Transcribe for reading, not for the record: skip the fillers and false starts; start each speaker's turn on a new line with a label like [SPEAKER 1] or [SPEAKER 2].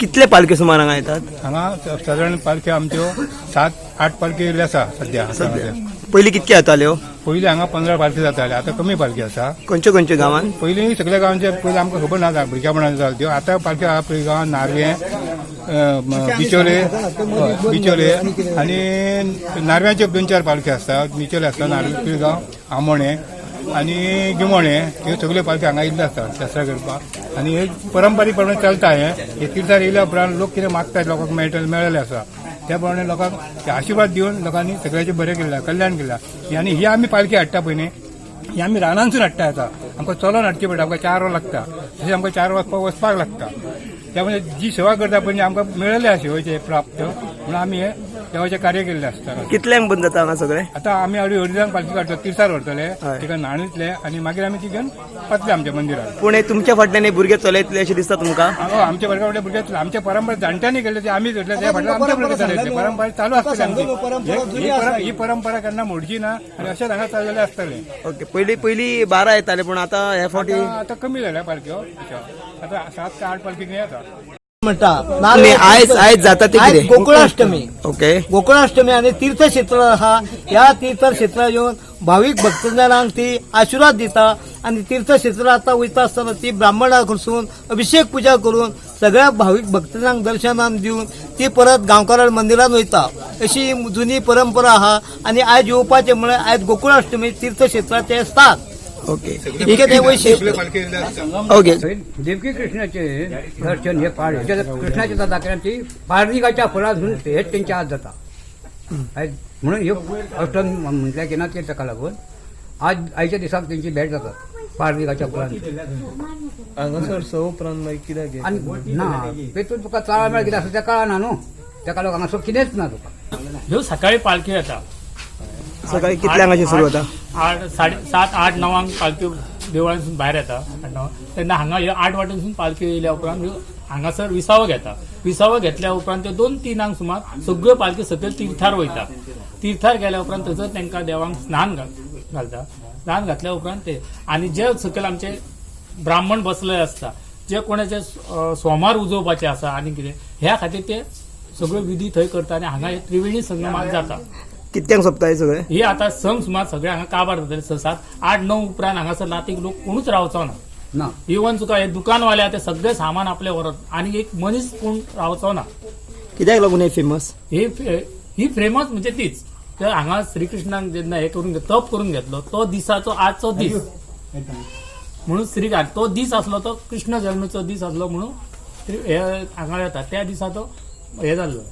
[SPEAKER 1] कितले पालखे सुमार हांगा येतात?
[SPEAKER 2] हांगा सादारण पालखी आमच्यो 7-8 पालखी येयल्यो आसा सद्या.
[SPEAKER 1] सध्या पयलीं कितके येताल्यो?
[SPEAKER 2] पयलीं हांगा 15 पालखी जाताले, आतां कमी पालखी आसा.
[SPEAKER 1] खंयच्या खंयच्या गांवान?
[SPEAKER 2] पयलीं सगळ्या गांवचे, पयलीं आमकां खबर ना, भुरग्यापणान जाल त्यो. आतां पालखी आहा पळय गांवांत नार्वे, बिचोले, हय, बिचोले आनी नार्व्यांच्यो 2-4 पालखी आसता. बिचोले आसता, नार्वे, पिळगांव, आमोणे आनी गिमोणे, ह्यो सगळ्यो पालखी हांगा येयल्ल्यो आसता दसरा करपाक. आनी हे परंपरीक प्रमाणे चलता. हें हे तिर्थार येयल्या उपरांत लोक कितें मागतात, लोकांक मेळटा, मेळ्ळेलें आसा. त्या प्रमाणे लोकांक ते आशिर्वाद दिवन लोकांनी सगळ्याचें बरें केलां, कल्याण केलां. आनी ही आमी पालखी हाडटा पळय न्ही, ही आमी रानांतसून हाडटा. आतां आमकां चलोन हाडची पडटा, आमकां 4 वरां लागता, तशें आमकां 4 वचपाक वचपाक लागता. त्यामुळे जी सेवा करता पळय न्ही, आमकां मेळ्ळेले आसा सेवेचे प्राप्त, म्हणून आमी हे देवाचें कार्य केल्लें आसता.
[SPEAKER 1] कितल्यांक बंद जाता हांगा सगळें?
[SPEAKER 2] आतां आमी अडी अडिजांक पालखी काडटा, तिर्थार व्हरतले.
[SPEAKER 1] हय.
[SPEAKER 2] तिका न्हाणयतले आनी मागीर आमी ती घेवन वतले आमच्या मंदिरात.
[SPEAKER 1] पूण हे तुमच्या फाटल्यान हे भुरगे चलयतले अशें दिसता तुमकां?
[SPEAKER 2] हांगा आमच्या भुरग्या फाटल्या भुरगे, आमच्या परंपरा जाणट्यांनी केल्ले ते आमी धरले, त्या फाटल्यान आमच्या भुरगे चलयतले. परंपरा चालू आसतली आमची. ही परंपरा केन्ना मोडची ना आनी अशेंच हांगा चललेलें आसतलें.
[SPEAKER 1] ओके, पयलीं पयलीं 12 येताले, पूण आतां हे फावटी
[SPEAKER 2] आतां आतां कमी जाल्या पालख्यो, आतां 7 ते 8 पालखी येता.
[SPEAKER 3] म्हणटा.
[SPEAKER 1] आनी आयज आयज जाता ते
[SPEAKER 3] आयज
[SPEAKER 1] कितें?
[SPEAKER 3] गोकुळाष्टमी.
[SPEAKER 1] ओके.
[SPEAKER 3] गोकुळाष्टमी आणि तीर्थक्षेत्र आहा. ह्या तीर्थक्षेत्रार येवन भावीक भक्तजनांक ती आशिर्वाद दिता. आनी तीर्थक्षेत्रार आतां वयता आसतना ती ब्राह्मणा कडसून अभिषेक पुजा करून सगळ्या भावीक भक्तजनांक दर्शनाक दिवन ती परत गांवकारा मंदिरान वयता. अशी जुनी परंपरा आहा. आनी आयज येवपाचें म्हळ्यार आयज गोकुळाष्टमी, तीर्थक्षेत्राचें स्थान.
[SPEAKER 1] ओके.
[SPEAKER 3] इतकें तें वैशिश्ट.
[SPEAKER 2] सगळे पालखी येयल्ले आसता.
[SPEAKER 1] ओके.
[SPEAKER 4] देवकी कृष्णाचे दर्शन हे पाड कृष्णाचे जाता, कारण ती पारदिकाच्या फुलां धरून हेच तेंच्या हात जाता आयज. म्हणून ह्यो अष्टमी म्हटल्या की ना ते ताका लागून आज आयच्या दिसाक तेंची भेट जाता पारदिकाच्या फुलांची.
[SPEAKER 5] हांगासर स उपरांत मागीर कित्याक?
[SPEAKER 4] आनी ना, तेतून तुका चाळ मेळ कितें आसा तें कळना न्हू, तेका लागून हांगासर कितेंच ना तुका.
[SPEAKER 6] ह्यो सकाळी पालखी येता.
[SPEAKER 1] सकाळी कितल्यांक अशें सुरू जाता?
[SPEAKER 6] 8, 7:30, 8, 9 पालखी देवळांतसून भायर येता, 8, 9. तेन्ना हांगा ह्यो 8 वाटेनसून पालखी येयल्या उपरांत ह्यो हांगासर विसावो घेता. विसावो घेतल्या उपरांत त्यो 2 3 सुमार सगळ्यो पालखी सकयल तिर्थार वयता. तिर्थार गेल्या उपरांत थंयसर तांकां देवांक स्नान घालता. स्नान घातल्या उपरांत ते आनी जे सकयल आमचे ब्राह्मण बसले आसता, जे कोणाचे सोमार उजोवपाचे आसा आनी कितें ह्या खातीर ते सगळ्यो विधी थंय करता. आनी हांगा हे त्रिवेणी संगमात जाता.
[SPEAKER 1] कितक्यांक सोंपता हे सगळें?
[SPEAKER 6] हे आता संक सुमार सगळे हांगा काबार जातले. 6, 7, 8, 9 उपरांत हांगासर रातीक लोक कोणूच रावचो ना.
[SPEAKER 4] ना.
[SPEAKER 6] इवन तुका हे दुकानवाले आहा ते सगळे सामान आपले व्हरत आनी एक मनीस कोण रावचो ना.
[SPEAKER 1] कित्याक लागून हे फेमस?
[SPEAKER 6] ही ही फ्रेमच म्हणजे तीच. तर हांगा श्रीकृष्णान जेन्ना हे करून तप करून घेतलो तो दिसाचो आजचो दीस म्हणून श्री तो दीस आसलो, तो कृष्ण जल्मीचो दीस आसलो म्हणून हे हांगा येता त्या दिसा तो हे जाल्लो.